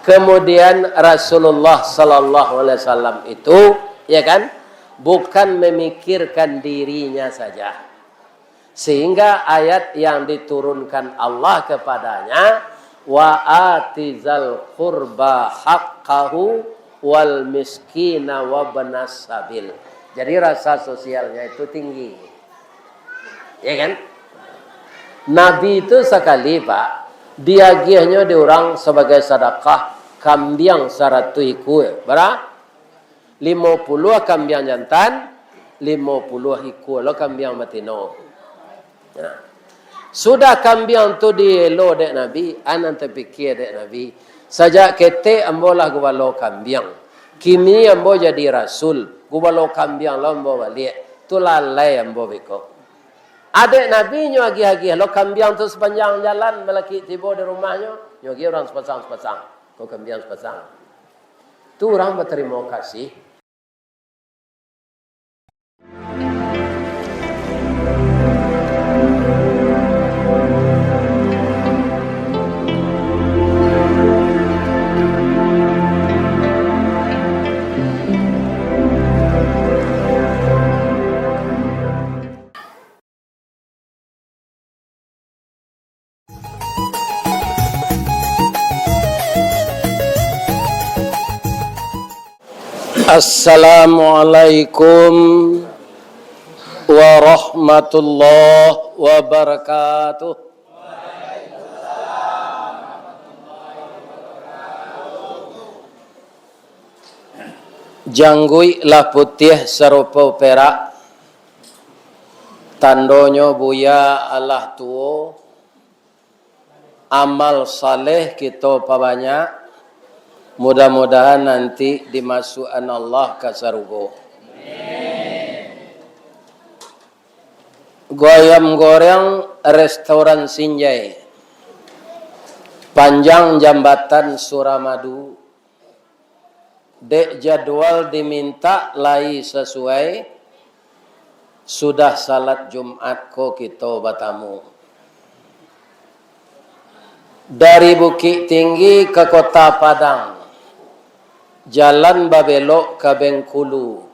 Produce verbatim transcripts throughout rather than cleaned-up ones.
Kemudian Rasulullah sallallahu alaihi wasallam itu, ya kan, bukan memikirkan dirinya saja. Sehingga ayat yang diturunkan Allah kepadanya, "Wa atizal qurba haqqahu wal miskina wabnas sabil." Jadi rasa sosialnya itu tinggi. Ya kan? Nabi itu sakali, Pak, diagiahnyo di urang sabagai sadakah kambiang saratuih ikua. Bara? Limo puluah kambiang jantan, limo puluah ikua lo kambiang batino. Nah, sudah kambiang tu dielo dek Nabi, a nan tapikia dek Nabi, "Sajak ketek ambo lah gubalo kambiang, kini ambo jadi rasul, gubalo kambiang lo ambo baliak, tu lalai ambo beko." Dek Nabi nyo agiah-agiah lo kambiang tu sapanjang jalan, balakik tibo di rumahnyo, nyo agiah urang sapasang-sapasang ko kambiang sapasang. Tu urang batarimo kasih. Assalamualaikum warahmatullahi wabarakatuh. Jangguik lah putiah sarupo perak, tandonyo buya alah tuo. Amal saleh kito pabanyak, mudah-mudahan nanti dimasuakan Allah ka sarugo. Go ayam goreng restoran Sinjai, panjang jambatan Suramadu, dek jadwal dimintak lai sasuai, sudah salat Jumat ko kito batamu. Dari Bukiktinggi ka Kota Padang, jalan babelok ka Bengkulu,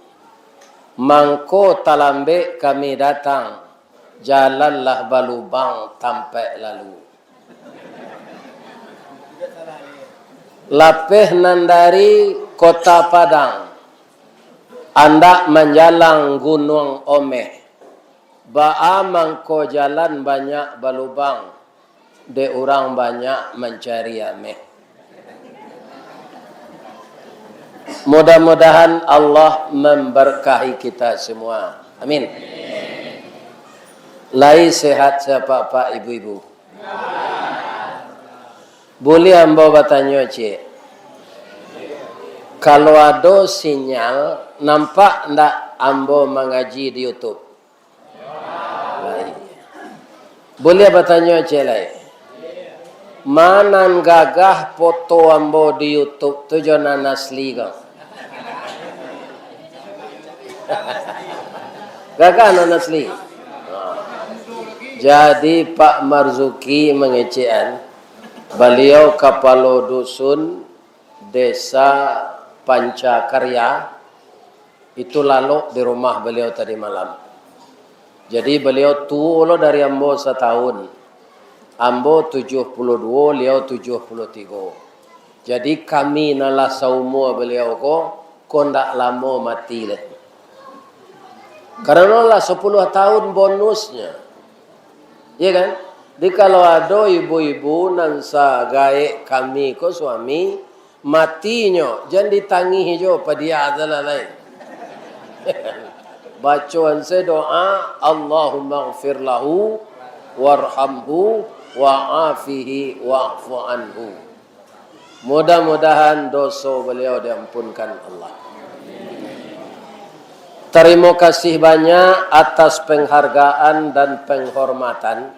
mangko talambek kami datang, jalan lah balubang tampek lalu. Lapeh nan dari Kota Padang, andak manjalang Gunuang Omeh, baa mangko jalan banyak balubang, dek urang banyak mancari ameh. Mudah-mudahan Allah memberkahi kita semua. Amin. Lai sehat sapak-pak ibu-ibu? Buliah ambo batanyo ciek? Kalau ado sinyal, nampak ndak ambo mangaji di YouTube? Lai. Buliah batanyo ciek lai? Ma nan gagah foto ambo di YouTube tu jo nan asli ko? Gagah nan asli. Jadi, Pak Marzuki mangecekan, baliau kapalo dusun Desa Pancakarya, itu lalok di rumah baliau tadi malam. Jadi, baliau tuo lo dari ambo satahun. Ambo tujuah puluah duo, liau tujuah puluah tigo. Jadi, kami nan lah saumua baliau ko, ko ndak lamo mati lai. Karano lah sapuluah tahun bonusnyo. Iya kan? Jadi, kalau ado ibu-ibu nan sagaek kami ko suami, matinyo, jan ditangih jo, padiah salah lai. Bacoan se doa, "Allahumma ghfir lahu, warhamhu, wa'afihi, wa'fu anhu." Mudah-mudahan doso baliau diampunkan Allah. Tarimo kasih banyak atas penghargaan dan penghormatan.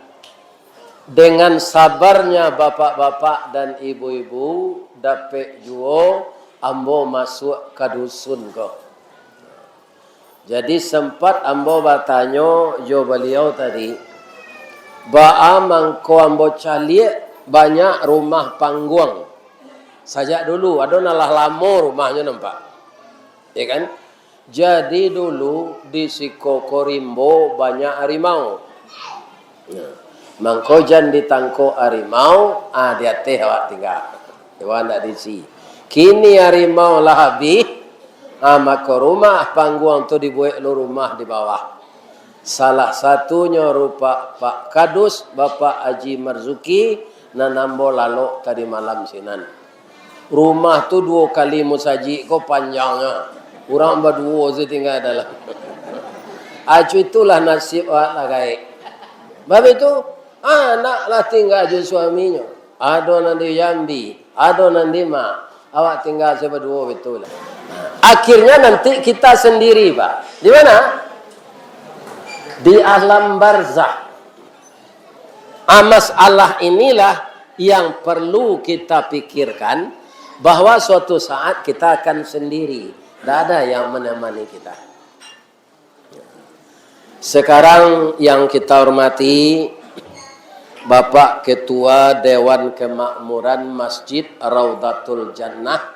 Dengan sabarnya bapak-bapak dan ibu-ibu, dapek juo ambo masuak ka dusun ko. Jadi, sempat ambo batanyo jo baliau tadi, baa mangko ambo caliak banyak rumah pangguang, Sajak dulu, ado nan lah lamo rumahnyo nampak. Ya kan? Jadi dulu di siko ko rimbo banyak harimau. Nah, mangko jan ditangkok harimau, ah, di ateh awak tingga. Awak ndak diisi. Kini harimau lah abih, ah, mako rumah pangguang tu dibuek lo rumah di bawah. Salah satunyo rupak Pak Kadus, Bapak Haji Marzuki, nan ambo lalok tadi malam sinan. Rumah tu duo kali musajik ko panjangnyo. Urang baduo se tingga dalam. Acu itulah nasib awak lah gaek. Bab itu, anak lah tingga jo suaminyo. Ado nan di Jambi, ado nan di ma. Awak tingga se baduo batua lah. Akhirnya nanti kita sendiri, Pak. Di mana? Di alam barzah. Ah, masalah inilah yang perlu kita pikirkan, bahwa suatu saat kita akan sendiri. Tidak ada yang menemani kita. Sekarang yang kita hormati Bapak Ketua Dewan Kemakmuran Masjid Raudatul Jannah,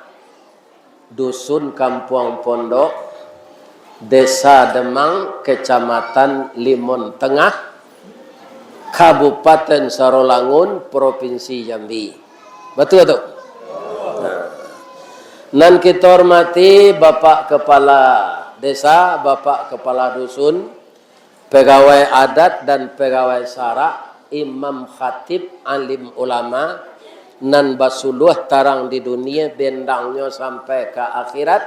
Dusun Kampuang Pondok, Desa Demang, Kecamatan Limon Tengah, Kabupaten Sarolangun, Provinsi Jambi. Batua tu? Nah. Nan kita hormati Bapak Kepala Desa, Bapak Kepala Dusun, pegawai adat dan pegawai syarak, imam khatib, alim ulama, nan basuluah tarang di dunia, bendangnyo sampai ka akhirat,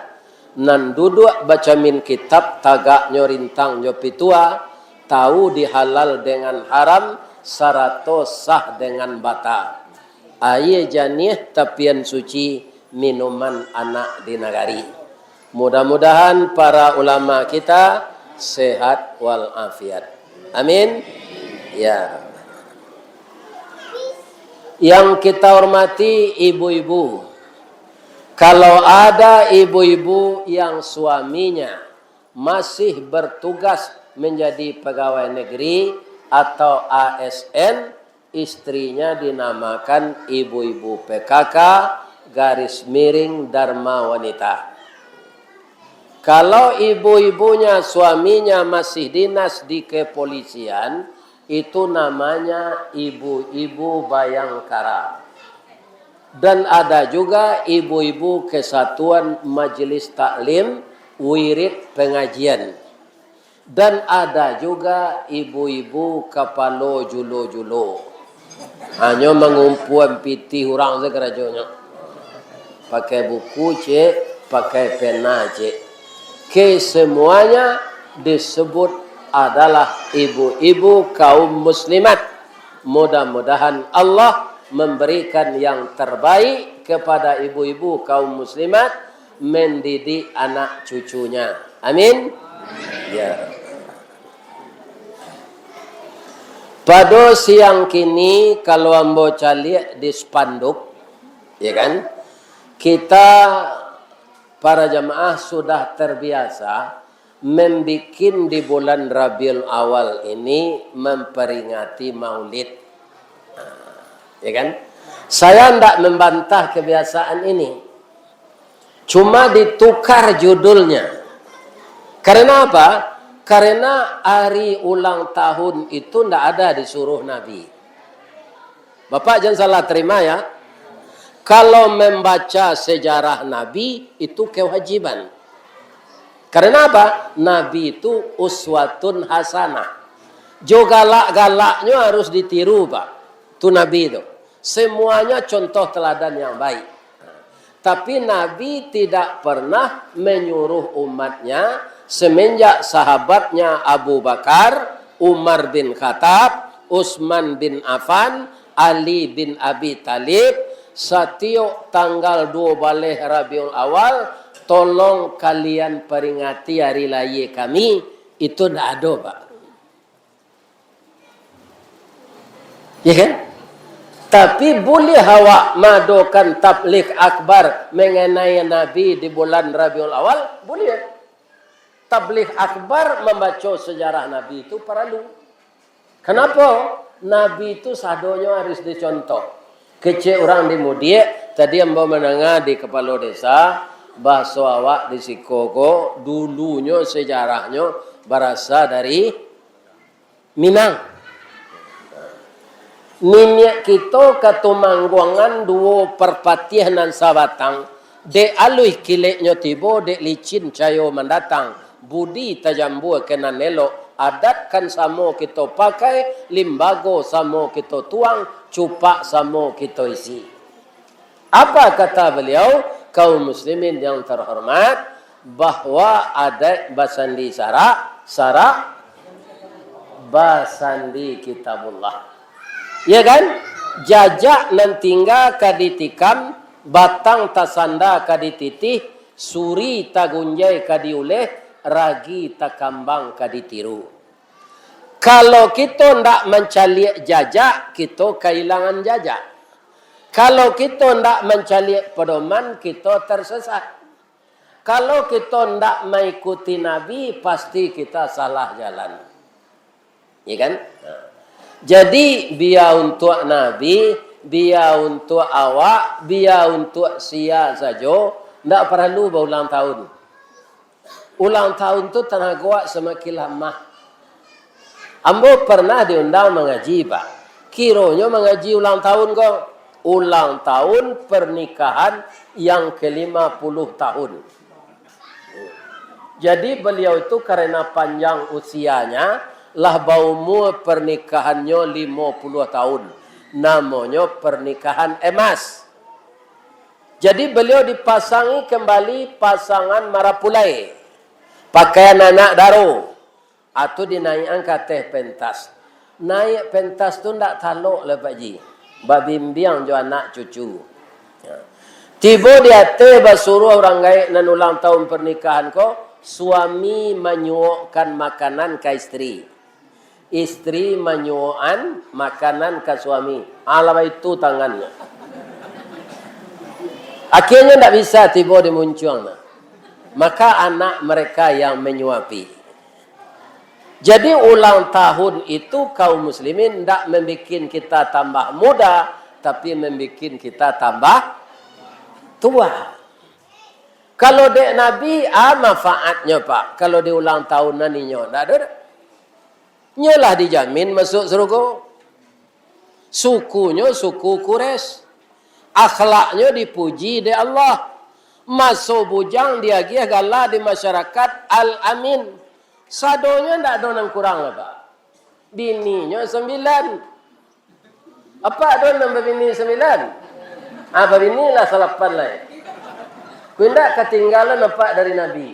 nan duduak bacamin kitab, tagaknyo rintang jo pitua, tahu di halal dengan haram, sarato sah dengan bata. Aia janiah tapian suci, minuman anak di nagari. Mudah-mudahan para ulama kita sehat walafiat. Amin. Ya. Yang kita hormati ibu-ibu, kalau ada ibu-ibu yang suaminya masih bertugas menjadi pegawai negeri atau A S N, istrinya dinamakan ibu-ibu P K K, garis miring Dharma Wanita. Kalau ibu-ibunya, suaminya masih dinas di kepolisian, itu namanya ibu-ibu Bayangkara. Dan ada juga ibu-ibu Kesatuan Majelis Taklim, Wirid Pengajian. Dan ada juga ibu-ibu kapalo julo-julo. Hanyo mangumpuan pitih urang se karajonyo. Pakai buku, cek, pakai pena, cek. Kesemuanya disebut adalah ibu-ibu kaum muslimat. Mudah-mudahan Allah memberikan yang terbaik kepada ibu-ibu kaum muslimat mendidik anak cucunya. Amin. Ya. Pado siang kini, kalau ambo caliak di spanduk, ya kan, kita para jamaah sudah terbiasa membikin di bulan Rabiul Awal ini memperingati Maulid. Ya kan? Saya ndak membantah kebiasaan ini. Cuma ditukar judulnya. Karena apa? Karena hari ulang tahun itu ndak ada disuruh Nabi. Bapak jangan salah terima ya. Kalau membaca sejarah Nabi, itu kewajiban. Karena apa? Nabi itu uswatun hasanah. Jo galak-galaknyo harus ditiru, Pak. Tu Nabi tu. Semuanya contoh teladan yang baik. Tapi Nabi tidak pernah menyuruh umatnya, semenjak sahabatnya Abu Bakar, Umar bin Khattab, Utsman bin Affan, Ali bin Abi Thalib, satiok tanggal duo baleh Rabiul Awal, tolong kalian peringati hari lahir kami, itu ndak ado, Pak. Ya kan? Tapi boleh awak madokan tabligh akbar mengenai Nabi di bulan Rabiul Awal? Boleh. Tabligh akbar membaca sejarah Nabi itu paralu. Kenapa? Nabi itu sadonyo harus dicontoh. Kecek urang di Mudiak, tadi ambo mandanga di kapalo desa, bahaso awak di siko ko, dulunyo sejarahnyo barasa dari Minang. Niniak kito Katumangguangan duo Parpatiah nan sabatang, dek aluih kileknyo tibo, dek licin cayo mandatang, budi tajambua ka nan elok, adat kan samo kito pakai, limbago samo kito tuang, cupak samo kito isi. Apa kata beliau, kaum muslimin yang terhormat, bahwa adat basandi sarak, sarak basandi Kitabullah. Ya kan? Jajak nan tingga ka ditikam, batang tasanda ka dititih, suri tagunjai ka diuleh, ragi takambang ka ditiru. Kalau kito ndak mancaliak jajak, kito kailangan jajak. Kalau kito ndak mancaliak pedoman, kito tersesat. Kalau kito ndak maikuti Nabi, pasti kita salah jalan. Ya kan? Nah. Jadi, bia untuak Nabi, bia untuak awak, bia untuak sia sajo, ndak paralu baulang tahun. Ulang tahun tu tanago awak samakin lamah. Ambo pernah diundang mangaji, Pak. Kironyo mangaji ulang tahun ko, ulang tahun pernikahan yang kelima puluh tahun. Jadi, beliau itu karena panjang usianya, lah baumua pernikahannyo limo puluh tahun. Namonyo pernikahan emas. Jadi, beliau dipasangi kembali pasangan marapulai, pakaian anak daro, atau dinaiakan ka ateh pentas. Naiak pentas tu ndak talok lai, Pak Ji. Babimbiang jo anak cucu. Ya. Tibo di ateh, basuruah urang gaek nan ulang tahun pernikahan ko, suami manyuokkan makanan ka isteri. Isteri manyuokan makanan ka suami. Alah baitu tangannyo. Akhirnyo ndak bisa tibo di muncuang nah. Maka anak mereka yang menyuapi. Jadi ulang tahun itu kaum muslimin ndak membikin kita tambah muda, tapi membikin kita tambah tua. Kalau dek Nabi, ah, manfaatnyo, Pak. Kalau di ulang tahun nan inyo, ndak ado doh. Nyo lah dijamin masuak surugo. Sukunyo suku Quraisy. Akhlaknyo dipuji dek Allah. Maso bujang diagiah gala di masyarakat Al-Amin. Sadonyo ndak ado nan kurang lah, Pak. Bininyo sambilan. Apak ado nan babini sambilan? Ah, babini lah salapan lai. Kok indak katinggalan apak dari Nabi.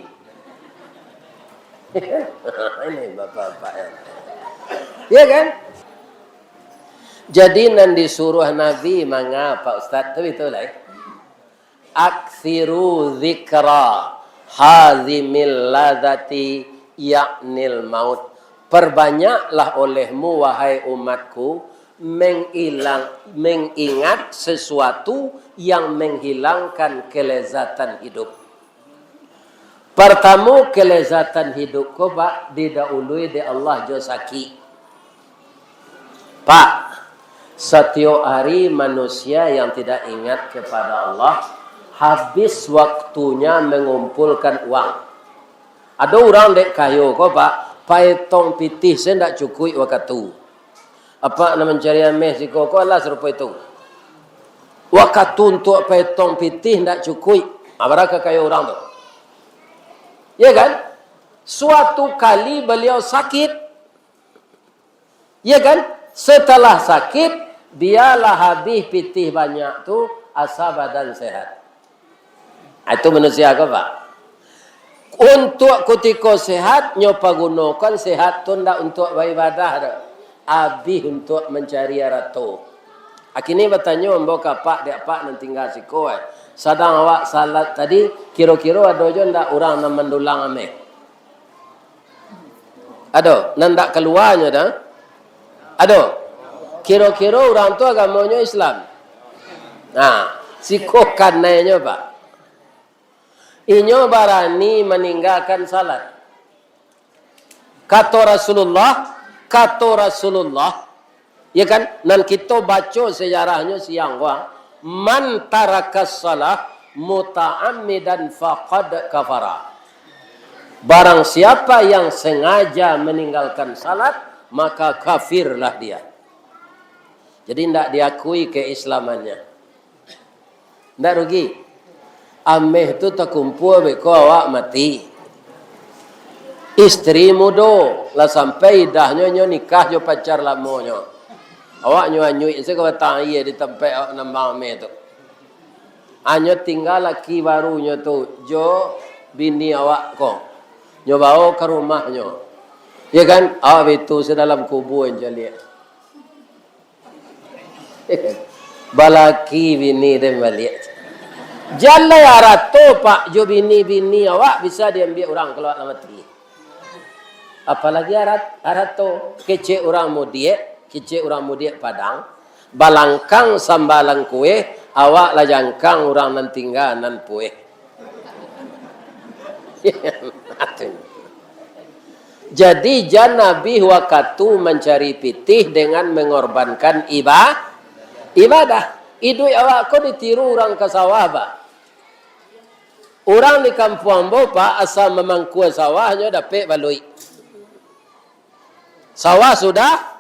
Ini bapak-bapak, ya. Ya kan? Jadi nan disuruah Nabi manga, Pak Ustaz, tu itu lah, ya. Aksiru zikra hazimil lazati, yaknil maut. Perbanyaklah olehmu, wahai umatku, mengilang, mengingat sesuatu yang menghilangkan kelezatan hidup. Partamo, kelezatan hidup ko, Pak, didahului dek Allah jo sakik. Pak, satiok ari manusia yang tidak ingat kepada Allah, habis waktunya mengumpulkan uang. Ado urang dek kayo ko, Pak, paetong pitih se ndak cukuik wakatu. Apak nan mancari ameh siko ko alah sarupo itu. Wakatu untuak paetong pitih ndak cukuik. Ah, bara kakayo urang tu. Ya kan? Suatu kali baliau sakit. Ya kan? Setelah sakit, bialah habih pitih banyak tu, asa badan sehat. Ah, itu manusia ko, Pak. Untuak kutiko sehat, nyo pagunokan sehat tu ndak untuak baibadah doh. Abih untuak mancari arato. Akini batanyo ambo ka apak, dek apak nan tingga siko, eh. Sadang awak salat tadi, kiro-kiro ado jo ndak urang nan mandulang ameh? Ado, nan ndak kaluanyo dah? Ado. Kiro-kiro urang tu agamonyo Islam. Nah, siko kanainyo, Pak. Inyo barani maninggakan salat. Kato Rasulullah, kato Rasulullah, Ya kan? Nan kito baco sejarahnyo siang ko, "Man tarakas shalah muta'ammidan faqad kafara." Barang siapa yang sengaja meninggalkan salat, maka kafirlah dia. Jadi, ndak diakui keislamannya. Ndak rugi. Ameh tu takumpua beko awak mati. Istri mudo, lah sampai idahnyo, nyo nikah jo pacar lamonyo. Awak nyo anyuik se ka batang aia di tampek awak nambang ameh tu. Hanyo tingga laki barunyo tu, jo bini awak ko. Nyo bawo ka rumahnyo. Ya kan? Awak bitu se dalam kubua, nyo caliak. Balaki bini den baliak. Jalai arato, Pak, jo bini-bini awak bisa diambiak urang kalau awak lah mati. Apalagi arat-, arato. Kecek urang mudiak, kecek urang mudiak Padang, balangkang sambalang kueh, awak lah jangkang urang nan tingga nan pueh. Jadi, jan abih wakatu mancari pitih dengan mengorbankan iba-, ibadah. Iduik awak ko ditiru urang ka sawah, Pak. Urang di kampuang ambo, Pak, asa mamangkua sawah, nyo dapek baluik. Sawah sudah,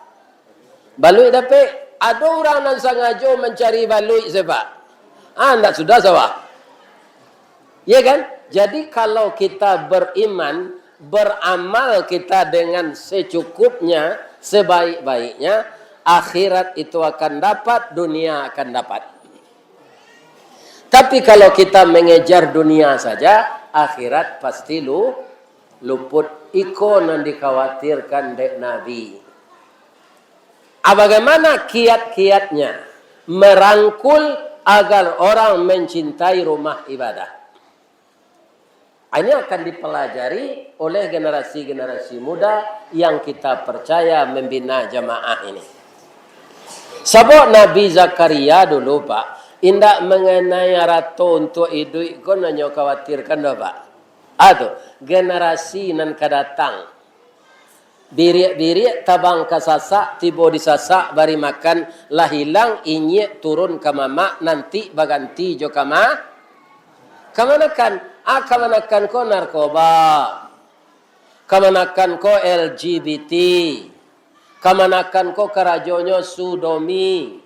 baluik dapek. Ado urang nan sangajo mancari baluik se, Pak. Ah, ndak sudah sawah. Ya kan? Jadi, kalau kita beriman, beramal kita dengan secukupnya, sebaik-baiknya, akhirat itu akan dapat, dunia akan dapat. Tapi kalau kita mengejar dunia saja, akhirat pasti lu-, luput. Iko nan dikhawatirkan dek Nabi. Ah, bagaimana kiat-kiatnya merangkul agar orang mencintai rumah ibadah? Ini akan dipelajari oleh generasi-generasi muda yang kita percaya membina jamaah ini. Sabab Nabi Zakaria dulu, Pak, indak mengenai arato untuak iduik ko nan nyo khawatirkan doh, Pak. Ado generasi nan ka datang. Biriak-biriak tabang ka sasak, tibo di sasak bari makan, lah ilang inyiak turun ka mamak, nanti baganti jo kama-, kamanakan. Ah, kamanakan ko narkoba, kamanakan ko L G B T, kamanakan ko karajonyo sudomi,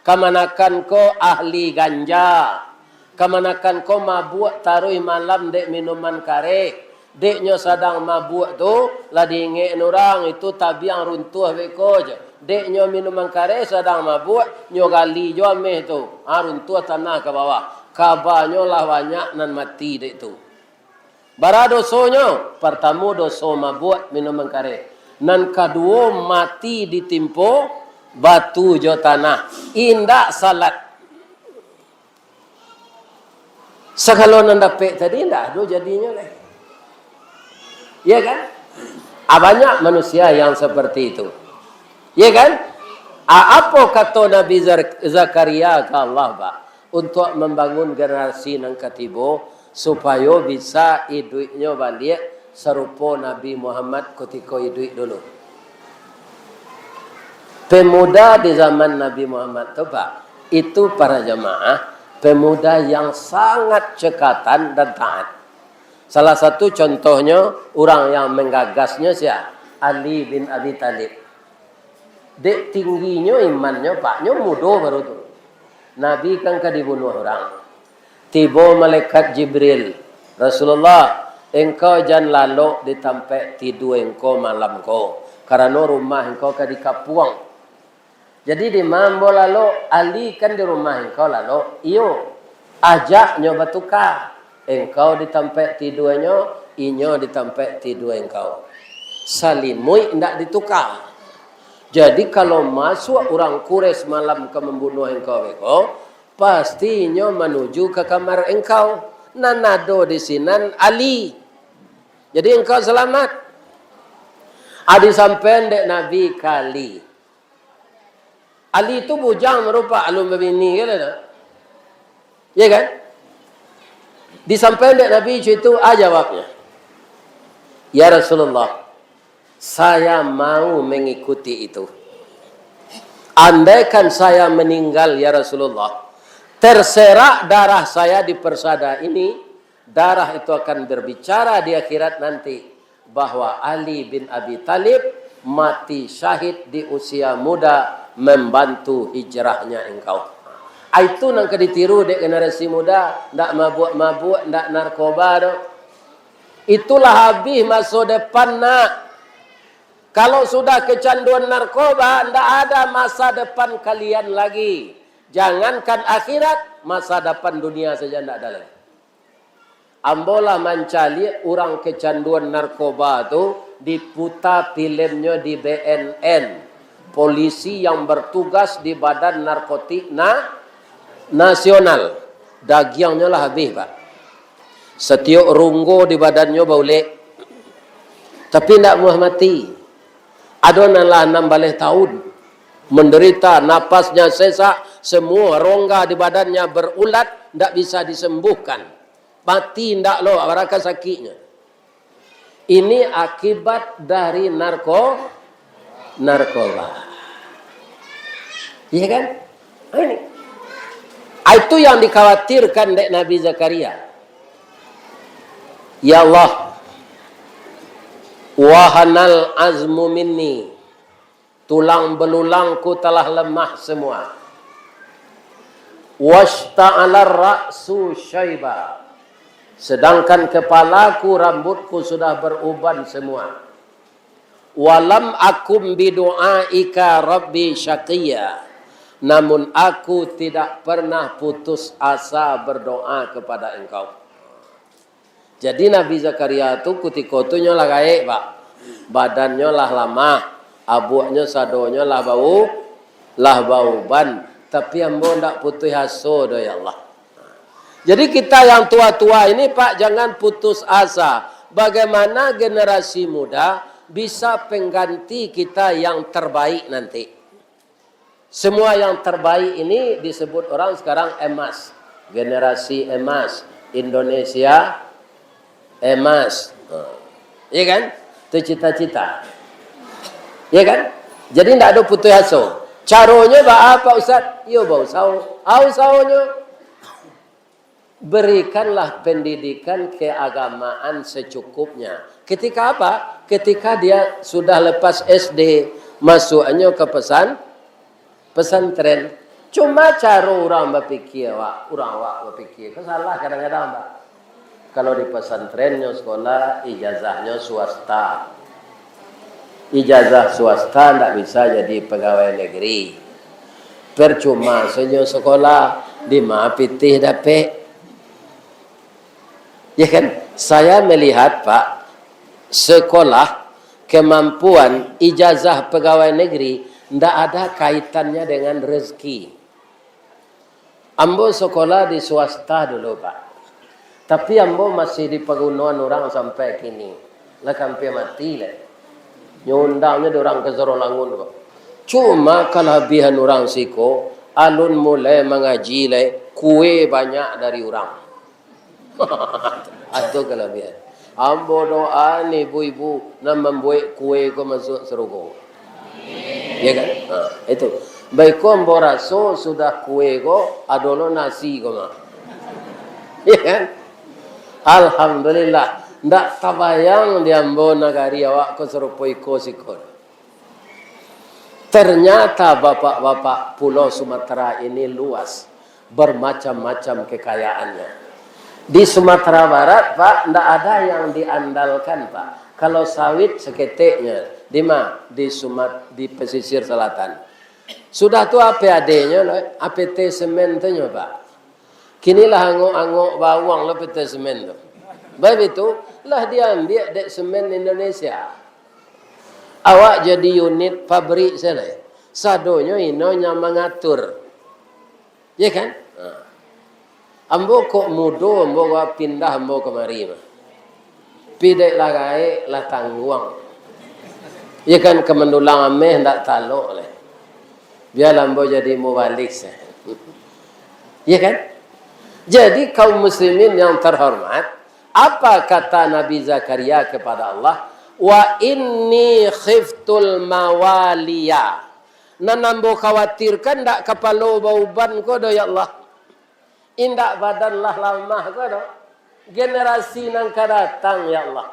kamanakan ko ahli ganja. Kamanakan ko mabuak taruih malam dek minuman kareh. Dek nyo sadang mabuak tu, lah diingek urang, itu tabiang runtuah beko je. Dek nyo minuman kareh sadang mabuak, nyo gali jo ameh tu. Ha, runtuah tanah ka bawah. Kabanyo lah banyak nan mati dek tu. Bara dosonyo? Partamo, doso mabuak minuman kareh. Nan kaduo, mati ditimpo batu jo tanah. Indak salat. Sagalo nan dapek tadi indak ado jadinyo lai. Ya kan? Ah, banyak manusia yang seperti itu. Ya kan? Ah, apo kato Nabi Zar-, Zakaria ka Allah, Pak? Untuak mambangun generasi nan katibo, supayo bisa iduiknyo baliak sarupo Nabi Muhammad kutiko iduik dulu. Pemuda di zaman Nabi Muhammad tu, Pak, itu para jamaah, pemuda yang sangat cekatan dan taat. Salah satu contohnyo, urang yang menggagasnyo sia? Ali bin Abi Thalib. Dek tingginyo imannyo, Pak, nyo mudo baru tu. Nabi kan ka dibunuah urang. Tibo malaikat Jibril, "Rasulullah, engkau jan lalok di tampek tidua engkau malam ko, karano rumah engkau ka dikapuang." Jadi, di ma ambo lalok? Ali kan di rumah engkau lalok? Iyo. Ajak nyo batuka. Engkau di tampek tiduanyo, inyo di tampek tidua engkau. Salimuik indak dituka. Jadi, kalau masuak urang Quraisy malam ka mambunuah engkau beko, pasti inyo manuju ka kamar engkau. Nan ado di sinan Ali. Jadi, engkau salamat. Adi sampean dek Nabi ka Ali. Ali tu bujang marupak, alun babini kan, dah. Ya kan? Disampaikan dek Nabi itu, ah, jawabnya, "Ya Rasulullah, saya mau mengikuti itu. Andaikan saya meninggal, ya Rasulullah, terserak darah saya di persada ini, darah itu akan berbicara di akhirat nanti, bahwa Ali bin Abi Thalib mati syahid di usia muda membantu hijrahnya engkau. Ah, itu nan ka ditiru dek generasi muda, ndak mabuak-mabuak, ndak narkoba doh. Itulah habis maso depan, nak. Kalau sudah kecanduan narkoba, ndak ada masa depan kalian lagi. Jangankan akhirat, masa depan dunia saja ndak ada lagi. Ambo lah mancaliak urang kecanduan narkoba tu diputa filmnyo di B N N. Polisi yang bertugas di Badan Narkotik Na-, Nasional. Dagiangnyo lah habih, Pak. Satiok runggo di badannyo baulek. Tapi ndak muah mati. Ado nan lah anam baleh tahun menderita, napasnya sesak, semua rongga di badannya berulat, ndak bisa disembuhkan. Mati ndak lo, baraka sakiknyo. Ini akibat dari narko-, narkoba. Iya kan? Nah, ini. Ah, itu yang dikhawatirkan dek Nabi Zakaria. Ya Allah, wahanal azmu minni, tulang belulangku telah lemah semua. Washta'alar ra'su syaiba, sedangkan kepalaku, rambutku sudah beruban semua. Walam akum bidu'aika rabbi syaqiyya, namun aku tidak pernah putus asa berdoa kepada Engkau. Jadi Nabi Zakaria tu kutiko tu nyo lah gaek, Pak. Badannyo lah lamah, abuaknyo sadonyo lah bau, lah bauban. Tapi ambo ndak putuih aso doh, ya Allah. Jadi kita yang tua-tua ini, Pak, jangan putus asa. Bagaimana generasi muda bisa pengganti kita yang terbaik nanti? Semua yang terbaik ini disebut orang sekarang emas. Generasi emas, Indonesia emas. Ha. Iya kan? Itu cita-cita. Iya kan? Jadi ndak ado putus aso. Caronyo baa, Pak Ustaz? Yo bausaho. A usahonyo, berikanlah pendidikan keagamaan secukupnya. Ketika apa? Ketika dia sudah lepas S D, masuknyo ke pesan-, pesantren. Cuma caro urang bapikia, wak, urang awak bapikia, kan salah kadang-kadang, Pak. Kalau di pesantren nyo sekolah, ijazahnyo swasta. Ijazah swasta ndak bisa jadi pegawai negeri. Percuma sajo sekolah, di ma pitih dapek? Ya kan? Saya melihat, Pak, sekolah, kemampuan, ijazah pegawai negeri ndak ada kaitannya dengan rezeki. Ambo sekolah di swasta dulu, Pak. Tapi ambo masih dipagunoan urang sampai kini. Lah ka ampia mati lai. Nyo undangnyo di urang ka Sarolangun ko. Cuma kalabiahan urang siko, alun mulai mangaji lai, kue banyak dari urang. Atu kalabiahan. Ambo doa ni, ibu-ibu, nan mambuek kue ko masuak sarugo. Ya kan? Ha, itu. Baiko ambo raso sudah kue ko, ado lo nasi ko mah. Ya kan? Alhamdulillah. Ndak tabayang di ambo nagari awak ko sarupo iko siko. Ternyata bapak-bapak Pulau Sumatera ini luas, bermacam-macam kekayaannya. Di Sumatera Barat, Pak, ndak ada yang diandalkan, Pak. Kalau sawit saketeknyo, di ma? Di Sumat-, di pesisir selatan. Sudah tu apo adonyo, lo? Apo teh semen tu nyo, Pak? Kini lah angok-angok bawang lo P T Semen tu. Baitu, lah diambiak dek Semen Indonesia. Awak jadi unit pabrik sajo. Sadonyo ino nan mangatur. Ya kan? Ha. Ambo kok mudo, ambo pindah ambo kamari mah. Pi dek lah gaek, lah tangguang. Ya kan, ka mandulang ameh ndak talok lai. Bialah ambo jadi mubalig sajo. Ya kan? Jadi kaum muslimin yang terhormat, apa kata Nabi Zakaria kepada Allah? "Wa inni khiftul mawaliya." Nan ambo khawatirkan ndak kapalo bauban ko doh, ya Allah. Indak badan lah lamah ko doh. Generasi nan ka datang, ya Allah.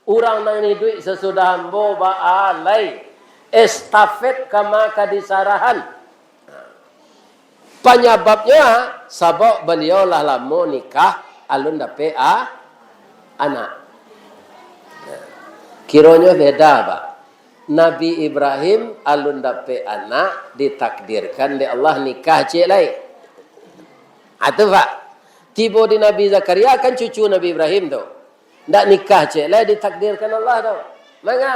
Urang nan iduik sasudah ambo baalai, estafet kama ka disarahan. Panyababnyo, sabab baliau lah lamo nikah, alun dapek a-, anak. Kironyo beda, Pak. Nabi Ibrahim alun dapek anak, ditakdirkan dek Allah nikah ciek lai. Atu, Pak. Tibo di Nabi Zakaria kan cucu Nabi Ibrahim tu. Ndak nikah ciek lai ditakdirkan Allah tu. Manga?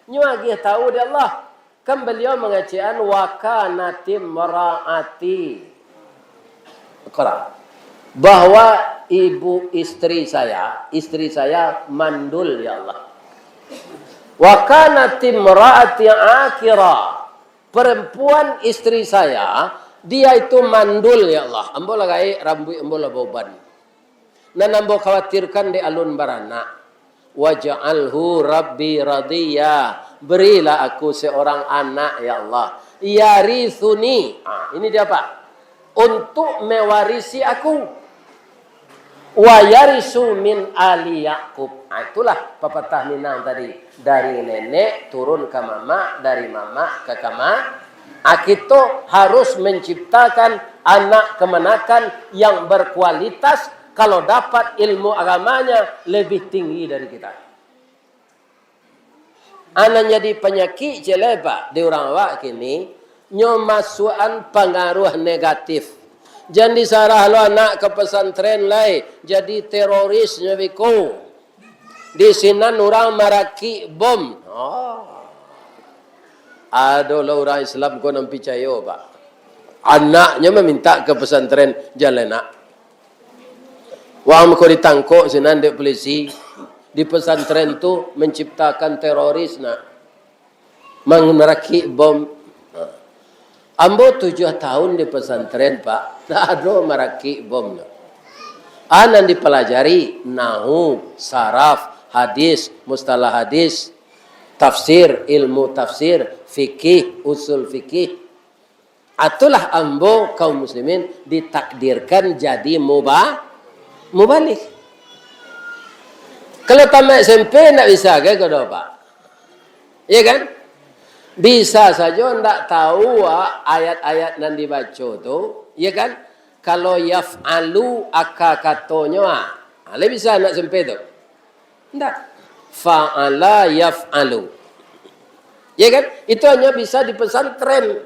Nyo agiah tahu dek Allah. Kan baliau mangecekan, "Wa kanatim raati." Iqra. Bahwa ibu istri saya, istri saya mandul, ya Allah. "Wa kanatim raati akira." Perempuan istri saya, dia itu mandul, ya Allah. Ambo lah gaek, rambuik ambo lah bauban. Nan ambo khawatirkan dek alun baranak. "Waj'alhu Rabbi radiyya." Berilah aku seorang anak, ya Allah. "Yarithuni." Ah, ini dia, Pak. Untuk mewarisi aku. "Wa yarisu min ali Yakub." Ah, itulah papatah Minang tadi. Dari nenek turun ka mamak, dari mamak ka kama-, ah, kito harus menciptakan anak kemanakan yang berkualitas, kalau dapat ilmu agamanya lebih tinggi dari kita. Anan jadi panyakik ciek lai, Pak, di urang awak kini, nyo masuakan pangaruh negatif. Jan disarah lo anak ka pesantren lai, jadi teroris nyo biko. Di sinan urang marakik bom. Oh. Ado lo urang Islam ko nan picayo, Pak. Anaknyo mamintak ka pesantren, jan lai nak. Wang ko ditangkok sinan dek polisi, di pesantren tu menciptakan teroris nak. Mang-, marakik bom. Ambo tujuah tahun di pesantren, Pak. Ndak ado marakik bom tu. A nan dipalajari, nahu, saraf, hadis, mustalah hadis, tafsir, ilmu tafsir, fikih, usul fikih. Itulah ambo kaum muslimin ditakdirkan jadi muba-, mubalig. Kalau tamat S M P ndak bisa ka ko doh, Pak? Iya kan? Bisa sajo ndak tahu, ah, ayat-ayat nan dibaco tu, iya kan? Kalau yaf'alu aka katonyo, ah. Ah, lai bisa anak S M P tu? Ndak. Fa'ala yaf'alu. Ya kan? Itu hanya bisa di pesantren.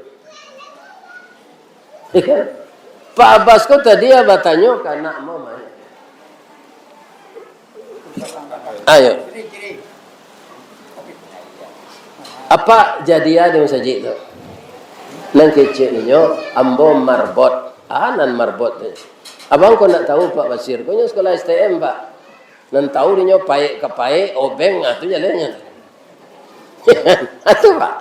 Ya kan? Pak Abbas ko tadi ya batanyo ka anak mama. Ayo. Apa jadi ado masajik tu? Nan kecek ninyo, ambo marbot. Ah, nan marbot tu. Abang ko ndak tahu, Pak Basir. Ko nyo sekolah S T M, Pak. Nan tahu dinyo paek ka paek, obeng, ah, tu jalannyo. Ah, tu, Pak.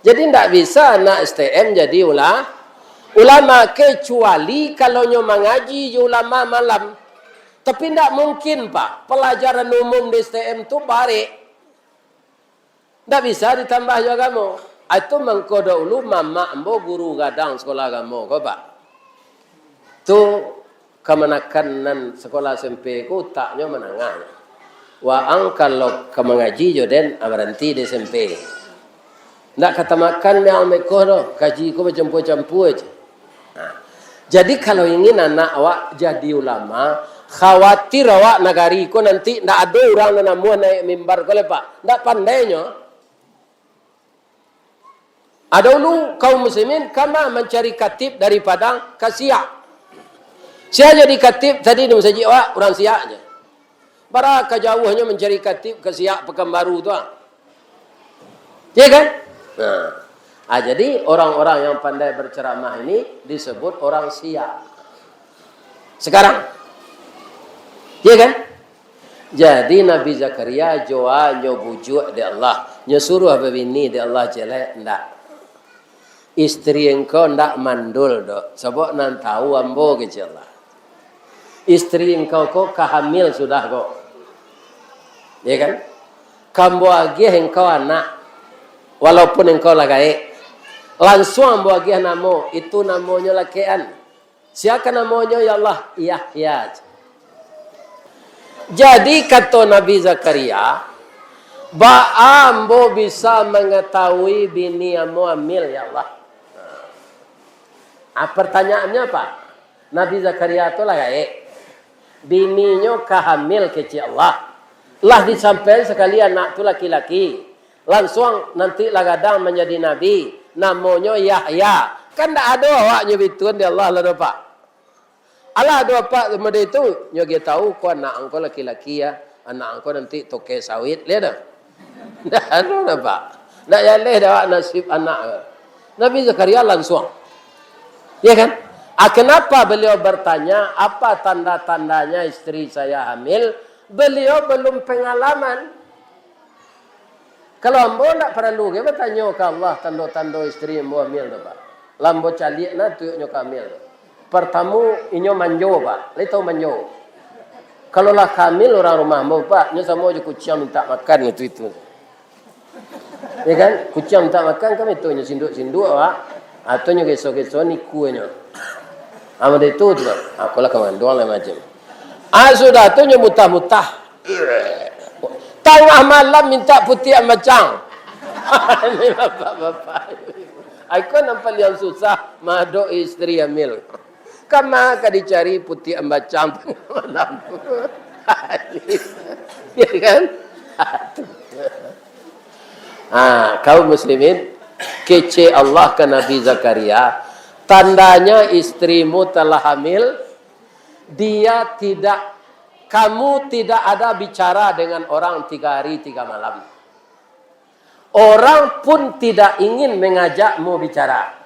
Jadi, ndak bisa anak S T M jadi ula-, ulama, kecuali kalau nyo mangaji jo ulama malam. Tapi, ndak mungkin, Pak, pelajaran umum di S T M tu barek. Ndak bisa ditambah jo agamo. Ah, itu mangko dahulu mamak ambo guru gadang sekolah agamo ko, Pak. Tu kamanakan nan sekolah S M P ko utaknyo manangah. Waang kalau ka mangaji jo den, ah, baranti di S M P. Ndak ka tamakan dek ambo ko doh, kaji ko bacampua-campua aja. Nah, jadi, kalau ingin anak awak jadi ulama, khawatir awak nagari ko nanti ndak ado urang nan namuah naiak mimbar ko lai, Pak. Ndak pandai nyo. Ado dulu kaum muslimin kama mancari katib dari Padang ka Siak. Sia jadi katib tadi di masajik awak, urang Siak je. Bara ka jauahnyo mancari katib ka Siak Pakanbaru tu, ah. Ya kan? Nah. Ah, jadi orang-orang yang pandai berceramah ini disebut orang Siak. Sekarang. Ya kan? Jadi Nabi Zakaria jo a nyo bujuak dek Allah, nyo suruah babini dek Allah ciek lai, ndak. Istri engkau ndak mandul doh, sabab nan tahu ambo, kecek Allah. Istri engkau ko ka hamil sudah ko. Ya kan? Ka ambo agiah engkau anak, walaupun engkau lah gaek. Lansuang ambo agiah namo, itu namonyo lakekan. Siakan namonyo, ya Allah? Yahya. Jadi, kato Nabi Zakaria, "Baa ambo bisa mangatahui bini ambo hamil, ya Allah?" Ah, pertanyaannyo apa? Nabi Zakaria tu lah gaek. Bininyo ka hamil kecek Allah. Lah disampaian sakali anak tu laki-laki. Lansuang nanti lah gadang manjadi nabi. Namonyo Yahya. Kan ndak ado awaknyo bituan di Allah lah doh, Pak. Alah ado apak model itu, nyo ge tahu ko anak angko laki-laki ya. Anak angko nanti toke sawit, lihat dah. Ndak ado dah, Pak. Ndak jaleh dah awak nasib anak. Nabi Zakaria lansuang. Ya kan? Ah, kenapa beliau bertanya, "Apa tanda-tandanya istri saya hamil?" Beliau belum pengalaman. Kalau ambo ndak paralu ge batanyo ka Allah tando-tando istri ambo hamil tu, Pak. Lah ambo caliak nah tujuaknyo ka hamil tu. Partamo, inyo manjo, Pak. Lai tahu manjo? Kalau lah ka hamil urang rumah ambo, Pak, nyo samo jo kuciang mintak makan itu, itu. Ya kan? Kuciang mintak makan kan itu nyo sinduak-sinduak, Pak. Atau nyo geso-geso niku nyo. Ah, model itu tu, Pak. Aku lah kamanduang lah macam. Ah, sudah tu nyo mutah-mutah. Tangah malam mintak putiak ambacang. Ini bapak-bapak. Iko nan paliang susah, madok istri hamil. Kama ka dicari putiak ambacang tangah malam. Ya kan? Ha, kaum muslimin, kecek Allah ka Nabi Zakaria, tandanya istrimu telah hamil, dia tidak, kamu tidak ada bicara dengan orang tiga hari tiga malam. Orang pun tidak ingin mengajakmu bicara.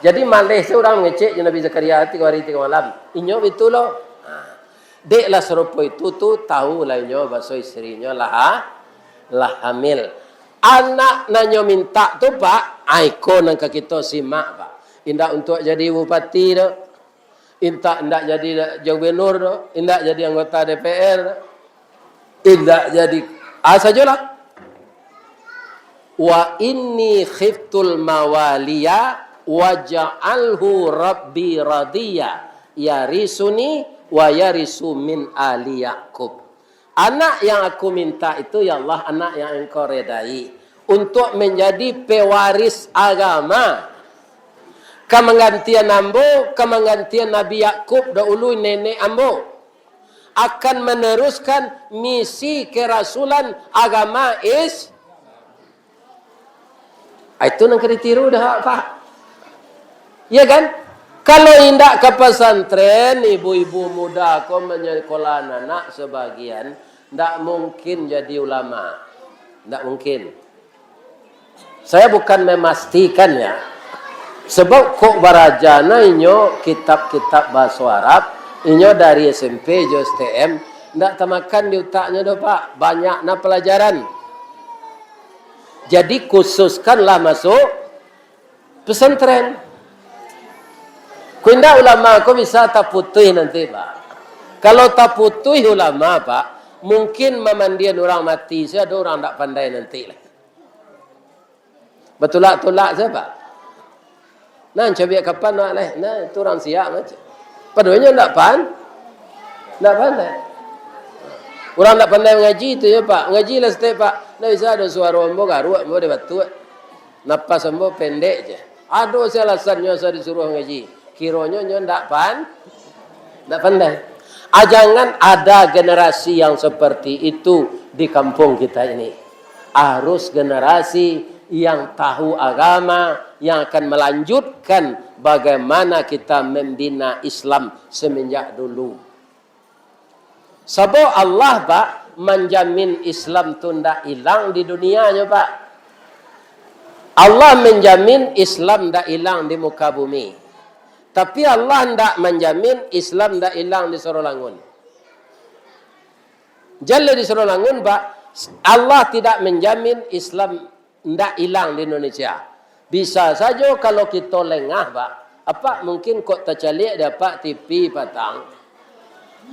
Jadi, maleh se urang mangecek jo Nabi Zakaria tigo hari tigo malam. Inyo bitu lo. Ha. Dek lah sarupo itu tu, tahu lah inyo baso istrinyo lah ha-, lah hamil. Anak nan nyo mintak tu, Pak, a iko nan ka kito simak, Pak. Indak untuak jadi bupati doh. Indak, indak jadi gubernur doh, indak jadi anggota D P R doh. Indak jadi, ah, sajolah. "Wa inni khiftul mawaliya waj'alhu rabbi radiya, yarisuni wa yarisu min ali Yakub." Anak yang aku minta itu, ya Allah, anak yang Engkau redai, untuk menjadi pewaris agama. Ka manggantian ambo, ka manggantian Nabi Yakub dahulu, nenek ambo. Akan meneruskan misi kerasulan agama Is-, Ah, itu nan ka ditiru dah, Pak. Ya kan? Kalau indak ka pasantren, ibu-ibu muda ko manyakolahan anak sabagian, ndak mungkin jadi ulama. Ndak mungkin. Saya bukan memastikan ya. Sebab kok baraja na inyo kitab-kitab bahaso Arab, inyo dari S M P jo S T M, ndak tamakan di utaknyo doh, Pak. Banyak na pelajaran. Jadi, khususkanlah masuk pesantren. Kok indak ulama ko bisa taputuih nanti, Pak. Kalau taputuih ulama, Pak, mungkin mamandian urang mati, sia ado urang ndak pandai nanti lah. Batulak-tulak sajo, Pak. Nah, cabiak kapan awak leh? Nah, itu urang siak macam. Padahal inyo ndak pan-, ndak pandai. Urang ndak pandai mangaji tu yo, Pak. Mangaji lah saketek, Pak. Ndak bisa ado suaro ambo garuak, ambo dek batuak. Napas ambo pendek je. Ado se alasannyo asa disuruah mangaji. Kironyo nyo ndak pan-, ndak pandai. Ah, jangan ada generasi yang seperti itu di kampung kita ini. Harus generasi yang tahu agama, yang akan melanjutkan bagaimana kita membina Islam semenjak dulu. Sabab Allah, Pak, manjamin Islam tu ndak ilang di dunia nyo, Pak. Allah menjamin Islam ndak ilang di muka bumi. Tapi Allah ndak manjamin Islam ndak ilang di Sorolangun. Jan lai di Sorolangun, Pak, Allah tidak menjamin Islam ndak ilang di Indonesia. Bisa sajo kalau kito lengah, Pak. Apak mungkin kok tacaliak di apak T V patang,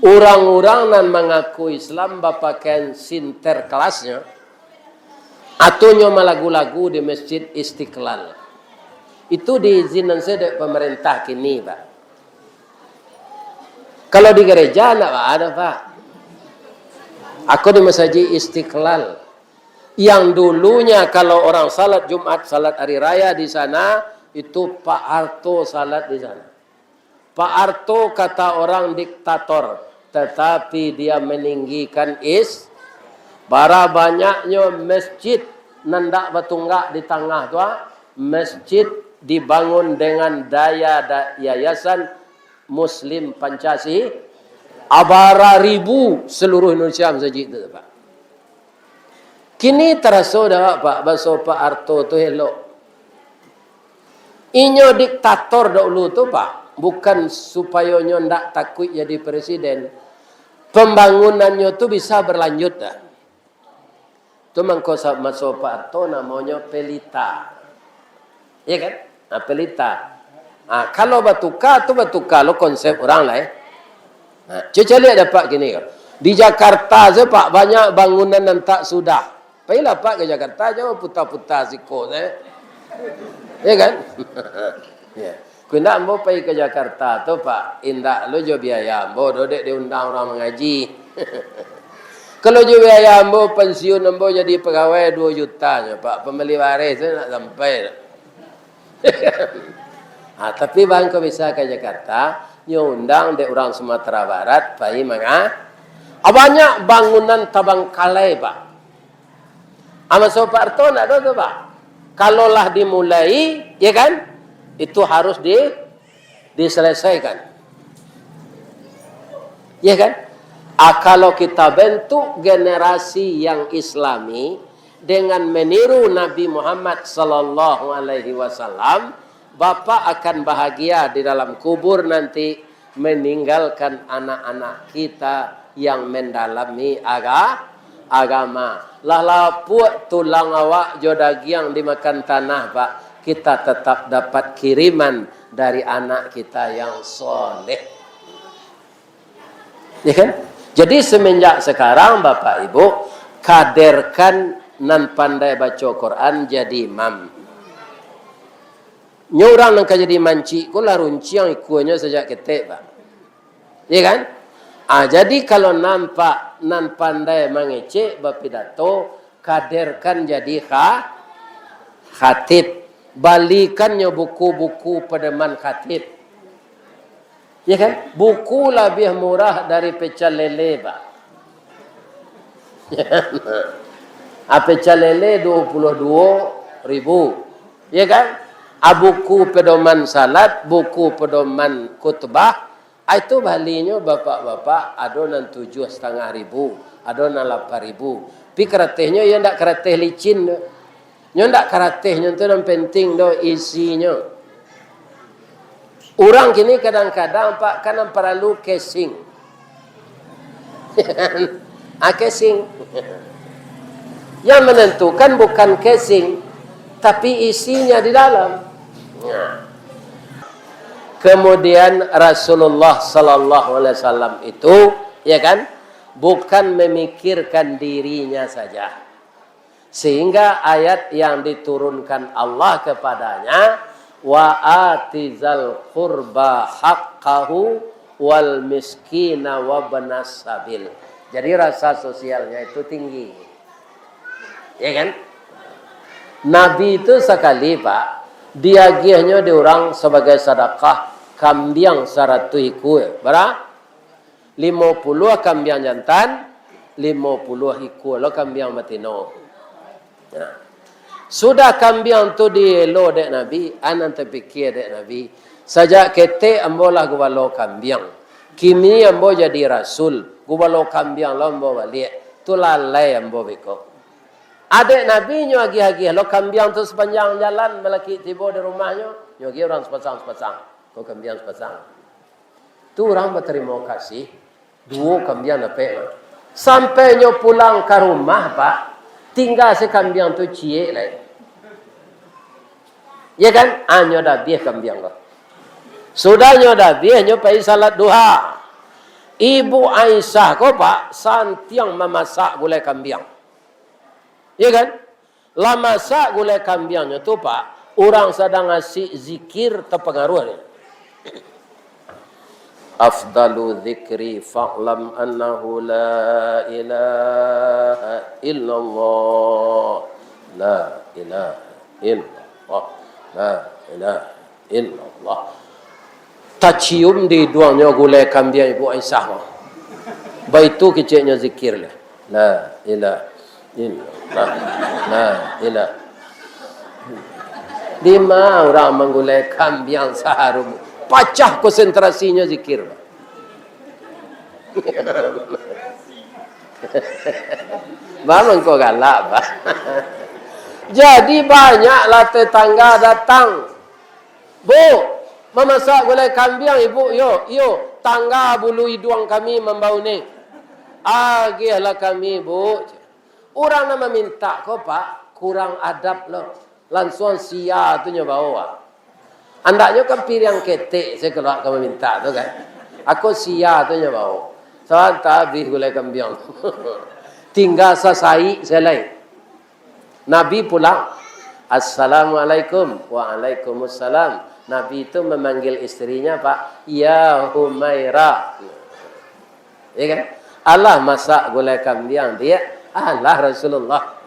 urang-urang nan mangaku Islam bapakaian Sinterklasnyo, atau nyo malagu-lagu di Masjid Istiqlal. Itu diizinan sajo dek pemerintah kini, Pak. Kalau di gereja, ndak ada, Pak. Ako di Masajik Istiqlal. Yang dulunya kalau orang salat Jumat, salat hari raya di sana, itu Pak Harto salat di sana. Pak Harto kata orang diktator, tetapi dia meninggikan is-, bara banyaknyo masjid nan dak batunggak di tangah tu, ah, masjid dibangun dengan daya da-, Yayasan Muslim Pancasila, abara ribu seluruh Indonesia masjid tu, Pak. Kini taraso dak, Pak, baso Pak Harto tu elok. Inyo diktator dahulu tu, Pak, bukan supayo nyo ndak takuik jadi presiden. Pembangunannyo tu bisa berlanjut dah. Tu mangko sa-, maso Pak Harto namonyo pelita. Iya kan? Nah, pelita. Nah, kalau batuka tu batuka lo konsep urang lah, eh. Nah, cubo caliak dapek kini ko. Di Jakarta se, Pak, banyak bangunan nan tak sudah. Pailah, Pak, ka Jakarta, jauah puta-puta siko se. Iya kan? Ya. Kok indak ambo pai ka Jakarta tu, Pak, indak lo jo biaya ambo do, dek diundang urang mangaji. Kalau jo biaya ambo, pensiun ambo jadi pegawai duo juta nyo, Pak, pambali bareh tu ndak sampai do. Ha, tapi bang ko bisa ka Jakarta, nyo undang dek urang Sumatera Barat, pai manga-, ah, banyak bangunan tabangkalai, Pak. Ah, maso Pak Harto ndak ado tu, Pak. Kalau lah dimulai, ya kan, itu harus di-, diselesaikan. Ya kan? Ah, kalau kita bentuk generasi yang Islami dengan meniru Nabi Muhammad sallallahu alaihi wasallam, Bapak akan bahagia di dalam kubur nanti, meninggalkan anak-anak kita yang mendalami aga-, agama. Lah lapuak tulang awak jo dagiang dimakan tanah, Pak, kita tetap dapat kiriman dari anak kita yang soleh. Ya kan? Jadi, semenjak sekarang, Bapak Ibu, kaderkan nan pandai baco Quran jadi imam. Nyo urang nan ka jadi mancik ko lah runciang ikuanyo sajak ketek, Pak. Ya kan? Ah, jadi kalau nampak nan pandai mangecek bapidato, kaderkan jadi kha-, khatib. Balikannyo buku-buku pedoman khatib. Ya kan? Buku labiah murah dari pecel lele, Pak. Ah, pecel lele dua puluh dua ribu. Ya kan? Ah, buku pedoman salat, buku pedoman khutbah, ah, itu balinyo bapak-bapak, ado nan tujuah satangah ribu, ado nan lapan ribu. Tapi karatehnyo, iyo ndak karateh licin tu. Nyo ndak karateh nyo tu nan penting doh, isinyo. Urang kini kadang-kadang, Pak, kan nan paralu casing. Ah, casing. Yang menentukan bukan casing, tapi isinya di dalam. Nah. Kemudian Rasulullah sallallahu alaihi wasallam itu, ya kan, bukan memikirkan dirinya saja. Sehingga ayat yang diturunkan Allah kepadanya, "Wa atizal qurba haqqahu wal miskina wabnas sabil." Jadi rasa sosialnya itu tinggi. Ya kan? Nabi itu sakali, Pak, diagiahnyo di urang sabagai sadakah kambiang saratuih ikua. Bara? Limo puluah kambiang jantan, limo puluah ikua lo kambiang batino. Nah. Sudah kambiang tu dielo dek Nabi, a nan tapikia dek Nabi, "Sajak ketek ambo lah gubalo kambiang. Kini ambo jadi rasul, gubalo kambiang lo ambo baliak. Tu lalai ambo beko." Dek Nabi nyo agiah-agiah lo kambiang tu sapanjang jalan, malakik tibo di rumahnyo, nyo agiah urang sapasang-sapasang. Ko kambiang sapasang. Tu urang batarimo kasih, duo kambiang dapek mah. Sampai nyo pulang ka rumah, Pak, tingga se kambiang tu ciek lai. Ya kan? A, nyo dabiah kambiang ko. Sudah nyo dabiah, nyo pai salat duha. Ibu Aisyah ko, Pak, santiang mamasak gulai kambiang. Ya kan? Lah masak gulai kambiangnyo tu, Pak, Urang sadang asik zikir, tapangaruah nyo. Afdalu dzikri fa'lam annahu la ilaha illallah. La ilaha illallah. La ilaha illallah. Tacium di iduangnyo gulai kambiang Ibu Aisyah. Baitu keceknyo zikir lah. La ilaha illallah. La ilaha. Dima urang manggulai kambiang saharum, pacah konsentrasinyo zikir. Bang, mangko galak, bah. Jadi, banyaklah tetangga datang. "Bu, mamasak gulai kambiang, Ibu, yo?" "Iyo, tangga bulu iduang kami mambau ni." "Agiahlah kami, Bu." Urang nan mamintak ko, Pak, kurang adab lo. Lansuang sia tu nyo bao, Pak. Andaknyo kan piriang ketek se kalau ka mamintak tu kan. Ako sia tu nyo bao. Sabanta abih gulai kambiang. Tingga sasaik se lai. Nabi pulang. "Assalamualaikum." "Waalaikumsalam." Nabi tu memanggil istrinya, Pak, "Ya Humaira." Ya kan? "Alah masak gulai kambiang, Diak?" "Alah, Rasulullah.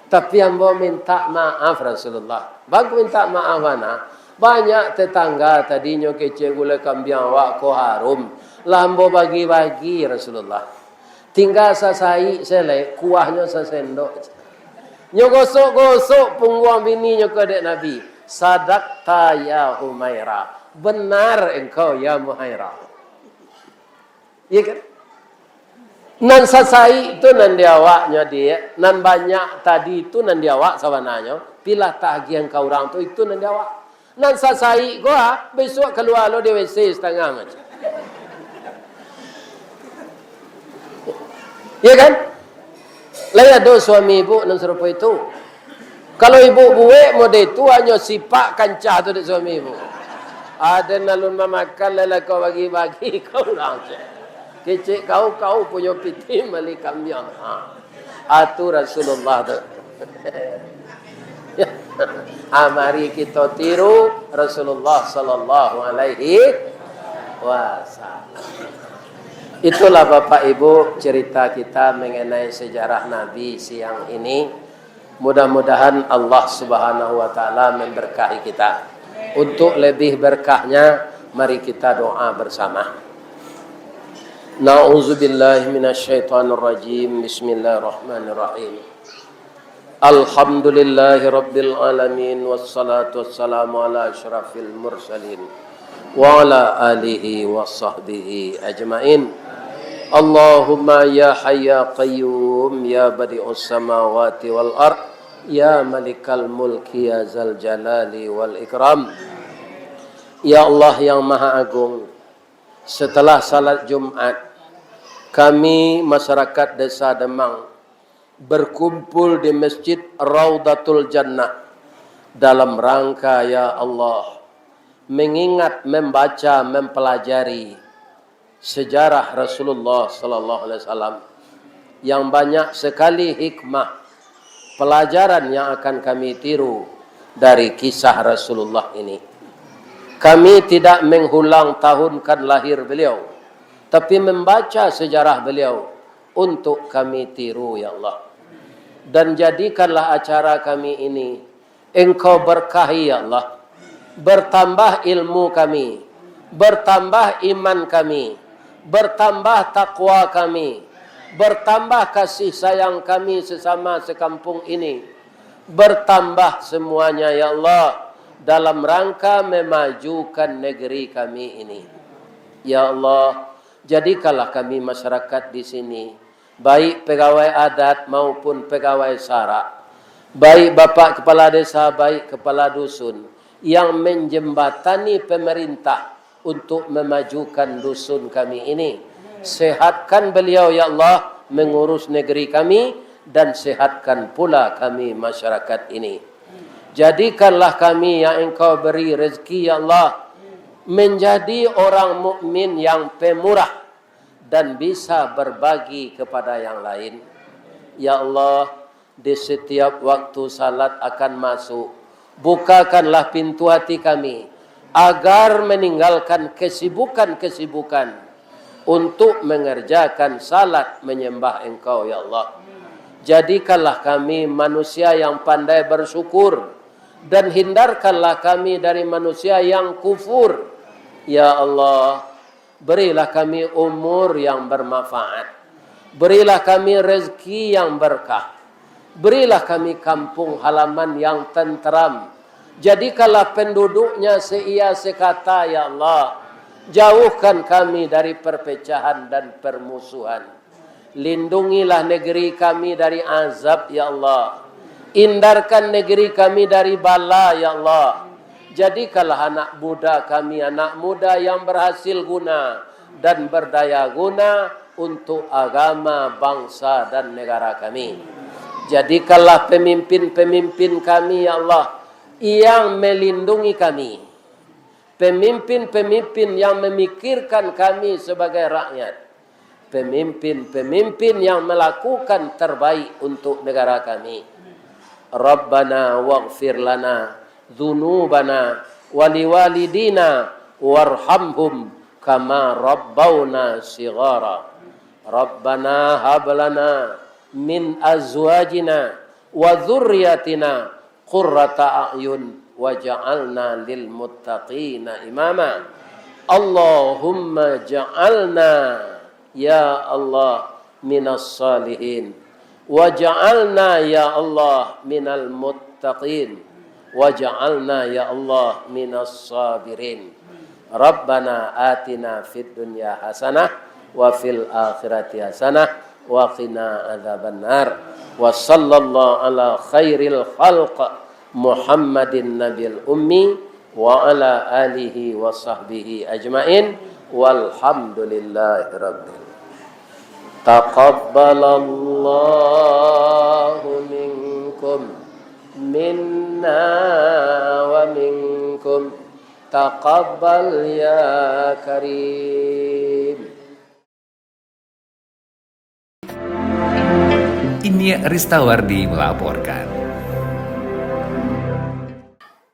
Tapi ambo mintak maaf, Rasulullah." "Baa kok mintak maaf bana?" "Banyak tetangga tadinyo kecek gulai kambiang awak ko harum. Lah ambo bagi-bagi, Rasulullah. Tingga sasaik se lai, kuahnyo sasendok." Nyo gosok-gosok pungguang bininyo ko dek Nabi. "Sadakta ya Humaira. Benar engkau, ya Humaira." Iya kan? Nan sasaik tu nan di awaknyo, Diak. Nan banyak tadi tu nan di awak sabananyo. Pilah tagiah ka urang tu, itu nan di awak. Nan sasaik ko, ah, bisuak kalua lo di W C satangah macam. Iya kan? Lai ado suami ibu nan sarupo itu? Kalau ibu buek model tu, hanyo sipak kancah tu dek suami ibu. Aden alun mamakan, lai lah kau bagi-bagi ka urang, cek. Kecek kau, kau punyo pitih mali kambiang. Ha. Atu Rasulullah tu. Ah, mari kito tiru Rasulullah sallallahu alaihi wasallam. Itulah Bapak Ibu cerita kita mengenai sejarah Nabi siang ini. Mudah-mudahan Allah Subhanahu wa Ta'ala memberkahi kita. Untuk lebih berkahnya, mari kita doa bersama. Na'udzubillahi minasyaitonirrajim. Bismillahirrahmanirrahim. Alhamdulillahirabbil alamin, wassalatu wassalamu ala asyrafil mursalin, wa ala alihi wa sahbihi ajmain. Allahumma ya hayyu ya qayyum, ya badi'us samawati wal ard, ya malikal mulki, ya zal jalali wal ikram. Ya Allah yang Maha Agung, setelah salat Jumat, kami masyarakat Desa Demang berkumpul di Masjid Raudatul Jannah dalam rangka, ya Allah, mengingat, membaca, mempelajari sejarah Rasulullah sallallahu alaihi wasallam, yang banyak sekali hikmah, pelajaran yang akan kami tiru dari kisah Rasulullah ini. Kami tidak mengulang tahunkan lahir beliau, tapi membaca sejarah beliau untuk kami tiru, ya Allah. Dan jadikanlah acara kami ini Engkau berkahi, ya Allah. Bertambah ilmu kami, bertambah iman kami, bertambah takwa kami, bertambah kasih sayang kami sesama sekampung ini, bertambah semuanya, ya Allah, dalam rangka memajukan negeri kami ini. Ya Allah, jadikanlah kami masyarakat di sini, baik pegawai adat maupun pegawai sara, baik bapak kepala desa, baik kepala dusun, yang menjembatani pemerintah untuk memajukan dusun kami ini. Sehatkan beliau, ya Allah, mengurus negeri kami, dan sehatkan pula kami masyarakat ini. Jadikanlah kami yang Engkau beri rezeki, ya Allah, menjadi orang mukmin yang pemurah dan bisa berbagi kepada yang lain. Ya Allah, di setiap waktu salat akan masuk, Bukakanlah pintu hati kami, agar meninggalkan kesibukan-kesibukan untuk mengerjakan salat menyembah Engkau, ya Allah. Jadikanlah kami manusia yang pandai bersyukur, dan hindarkanlah kami dari manusia yang kufur. Ya Allah, berilah kami umur yang bermanfaat. Berilah kami rezeki yang berkah. Berilah kami kampung halaman yang tenteram. Jadikanlah penduduknya seia sekata, ya Allah. Jauhkan kami dari perpecahan dan permusuhan. Lindungilah negeri kami dari azab, ya Allah. Hindarkan negeri kami dari bala, ya Allah. Jadikanlah anak muda kami anak muda yang berhasil guna dan berdaya guna untuk agama, bangsa, dan negara kami. Jadikanlah pemimpin-pemimpin kami, ya Allah, yang melindungi kami. Pemimpin-pemimpin yang memikirkan kami sebagai rakyat. Pemimpin-pemimpin yang melakukan terbaik untuk negara kami. Rabbana waghfir lana dzunubana waliwalidina warhamhum kama rabbauna shighara. Rabbana hab lana min azwajina wa dzurriyyatina qurrata a'yun waj'alna lil muttaqina imama. Allahumma ja'alna, ya Allah, minas salihin. Waj'alna, ya Allah, minal muttaqin. Waj'alna, ya Allah, minas sabirin. Rabbana atina fid dunya hasanah wa fil akhirati hasanah wa qina adzabannar. Wa sallallahu ala khairil khalq Muhammadin nabil ummi wa ala alihi wa sahbihi ajmain. Walhamdulillahi rabbil. Taqabbalallahu minkum, minna wa minkum. Taqabbal ya Karim. Ini Ristawardi melaporkan.